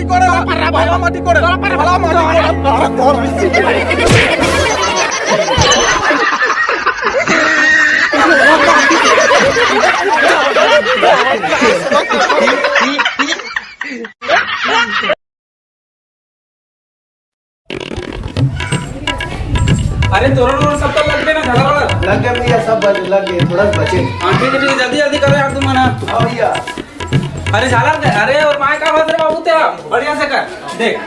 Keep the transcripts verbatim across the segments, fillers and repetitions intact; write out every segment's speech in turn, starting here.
कोड़े, भला माटी कोड़े, भला माटी कोड़े। अरे तोरण वोरण सब तो लग गए ना, झगड़ा वाला? लग गए भैया, सब बच-, लग गए, थोड़ा सा बचे। हाँ, ठीक है, ठीक है, जल्दी जल्दी करो यार तुम, है ना? हाँ भैया। अरे झालर, अरे और माय का बात रे बाबू तेरा, बढ़िया से कर। देख,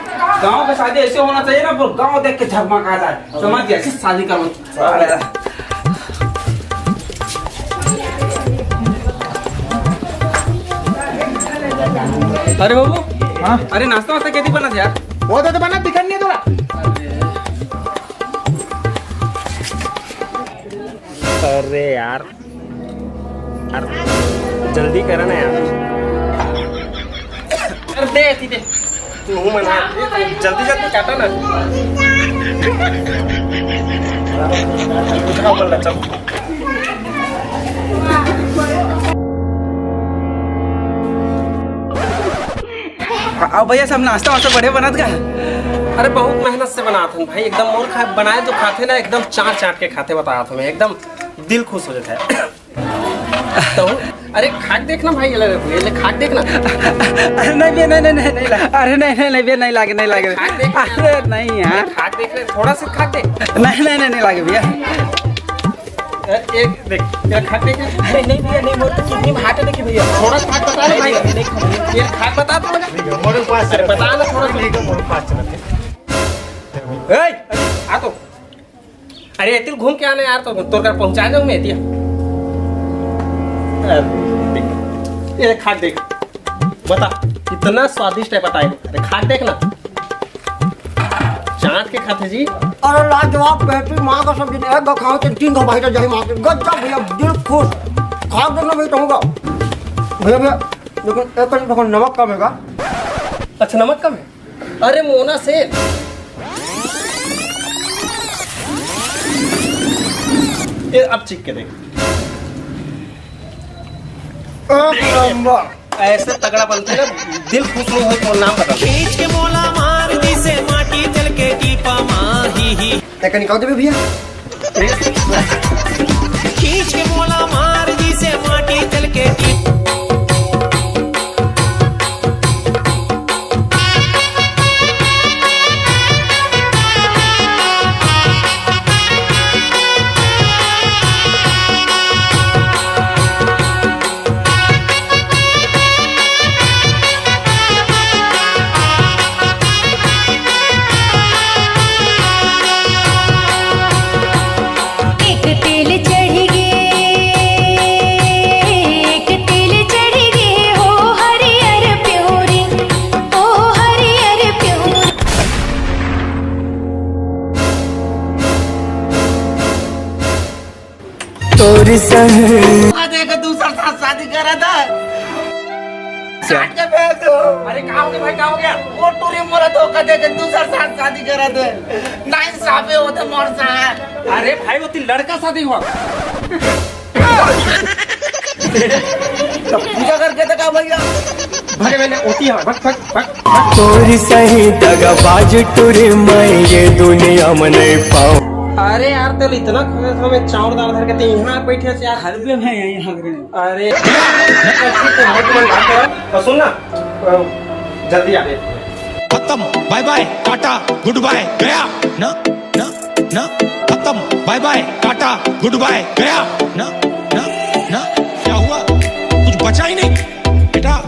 गांव का शादी ऐसे होना चाहिए ना, पूरा गांव देख के जगमगा जाए। समझ गया? ऐसी शादी करो। अरे बाबू, हाँ? अरे नाश्ता वास्ता कैसे बना था यार? वो तो, तो बना, दिखा नहीं है तोला। अरे यार, यार, जल्दी करा ना यार। अरे दे, ऐसी दे। तू हूँ मना, जल्दी जल्दी काटा ना। उठा बोल रहा, चल। अब भैया सब नाश्ता वास्ता बढ़िया बनत का? अरे बहुत मेहनत से बनात हन भाई, एकदम मोर खा बनाए तो खाथे ना, एकदम चाट चाट के खाथे, बतात हूँ मैं, एकदम दिल खुश हो जाता है। तो अरे खा के देखना भाई, ये ले, ये ले खा के देखना। अरे नहीं भैया, नहीं, नहीं, नहीं, नहीं ला-, अरे नहीं, नहीं, नहीं भैया, नहीं लागे, नहीं लागे। खा के देख। अरे नहीं यार। खा के देख ले, थोड़ा सा खा के देख। नहीं, नहीं, नहीं, नहीं लागे भैया। ए-, एक देख, तेरा खा के देख। अरे नहीं भैया, नहीं, मोर तो किडनी में हार्ट है, देखिए भैया। थोड़ा सा खा के बता ना भाई। नहीं, नहीं, नहीं, ये खा के बता तो मुझे। मोर पास अरे बता ना थोड़ा सा। ठीक है, मोर पास चलते। ए, आ तो। अरे एतिल घूम के आना यार, तो तोर कर पहुंचा जाऊं मैं एतिया। अरे, ये खा के देख, बता, इतना स्वादिष्ट है, बताए। अरे खा के देख ना, चाट के खाथे जी। अरे लाजवाब बेहतरीन, माँ का सब्जी एक गो खाओ तो तीन गो भाई तो जही माँ के गजब भैया, दिल खुश। खा के देखना भाई कहूँगा भैया, भैया, लेकिन एक कहीं देखो नमक कम है का? अच्छा नमक कम है। अरे मोना से ये अब चीख के देख। एक नंबर। ऐसे तगड़ा बनते ना, दिल खुश नहीं हो तो नाम बता। खींच के मोला मार दिसे माटी चल के टीपा माही ही। एक निकाल दे भैया। खींच के मोला मार दिसे माटी चल के टीपा। एक तेल चढ़ गे, एक तेल चढ़ गे, ओ हरियर प्योरी, ओ हरियर प्योरी। तोर संग। आ देख, दूसर साथ शादी करा था। काट के फेंक दो। अरे, का हो गया भाई, का हो गया? वो टूरी मोरा धोखा दे के दूसर साथ शादी करा दे। नाइंसाफी होते मोर साथ। अरे भाई, वो तेरा लड़का शादी हुआ। तो पूजा करके तो का भैया? भगे मैंने ओती है, भग, भग, भग। तोर सही दगाबाज टूरी मैं ये दुनिया में नहीं पाऊँ। अरे यार, तेल इतना खुश है, मैं चाउर दाल धर के ते यहाँ बैठे से यार। हर दिन है यहीं हग रहे हैं। अरे, तो सुन ना, अ, जल्दी आ गए। खत्म, बाय बाय, टाटा, गुड बाय, गया। ना, ना, ना, खत्म, बाय बाय, टाटा, गुड बाय, गया। ना, ना, ना, क्या हुआ? कुछ बचा ही नहीं, बेटा।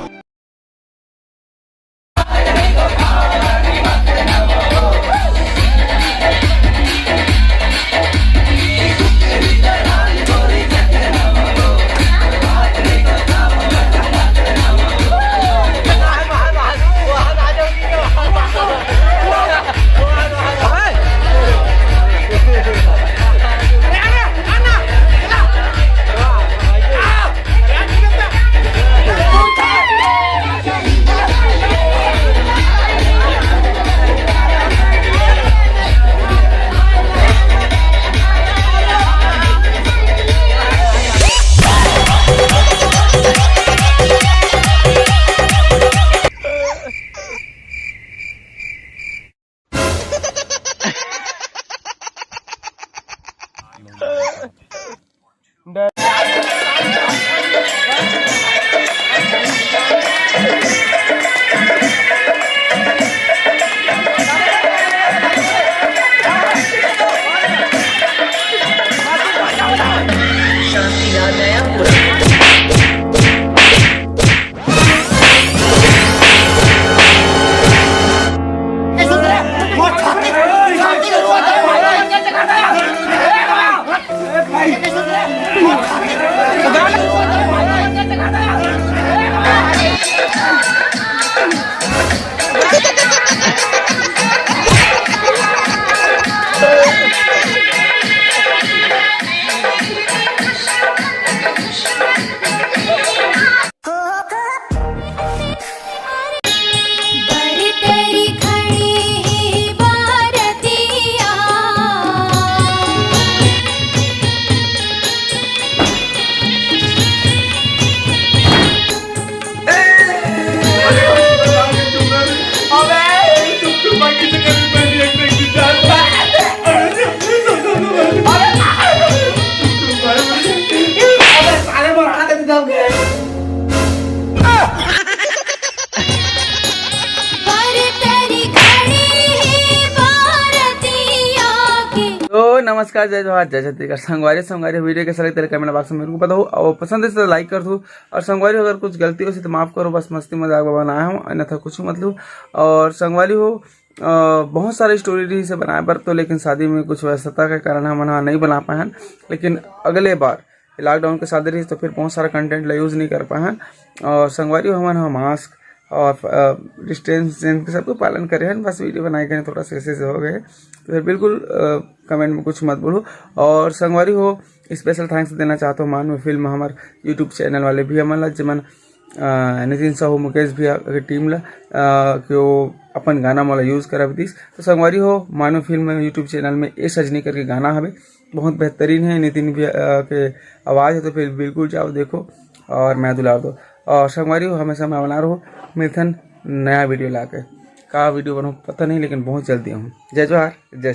तो नमस्कार, जय जोहार, जय छत्तीसगढ़। संगवारी, संगवारी, video कैसा लगता है comment box में मेरे को बताओ, और पसंद है तो like कर दो, और संगवारी हो अगर कुछ गलती हो से तो माफ करो, बस मस्ती मजाक में बनाया हूँ, अन्यथा कुछ मतलब। और संगवारी हो, अ, बहुत सारे story रही से बनाए बर तो, लेकिन शादी में कुछ व्यस्तता के कारण हमन हा नहीं बना पाए हन। लेकिन अगले बार lockdown के शादी रही तो फिर बहुत सारा content ला use नहीं कर पाए हन। और संगवारी हो, हमन हा mask और, अ, distance के सबको पालन करे हन, बस video बनाए के थोड़ा सा ऐसे ऐसे हो गए, तो फिर बिल्कुल, अ, comment में कुछ मत बोलो। और संगवारी हो, special thanks देना चाहत हो मानव फिल्म हमर YouTube channel वाले भी हमन ला, जेमन, अ, नितिन साहू, मुकेश भैया के team ला, अ, कि वो अपन गाना मोला use करब दिस। तो संगवारी हो, मानव फिल्म YouTube channel में ए सजनी करके गाना हवे, बहुत बेहतरीन है। नितिन भैया, अ, के आवाज़ है, तो फिर बिल्कुल जाओ देखो और मैं दुलार दो। और संगवारी हो, हमेशा मैं बना रहूँ मिलथन नया video ला के। का video बनाऊँ पता नहीं, लेकिन बहुत जल्दी आऊँ। जय जोहार, जय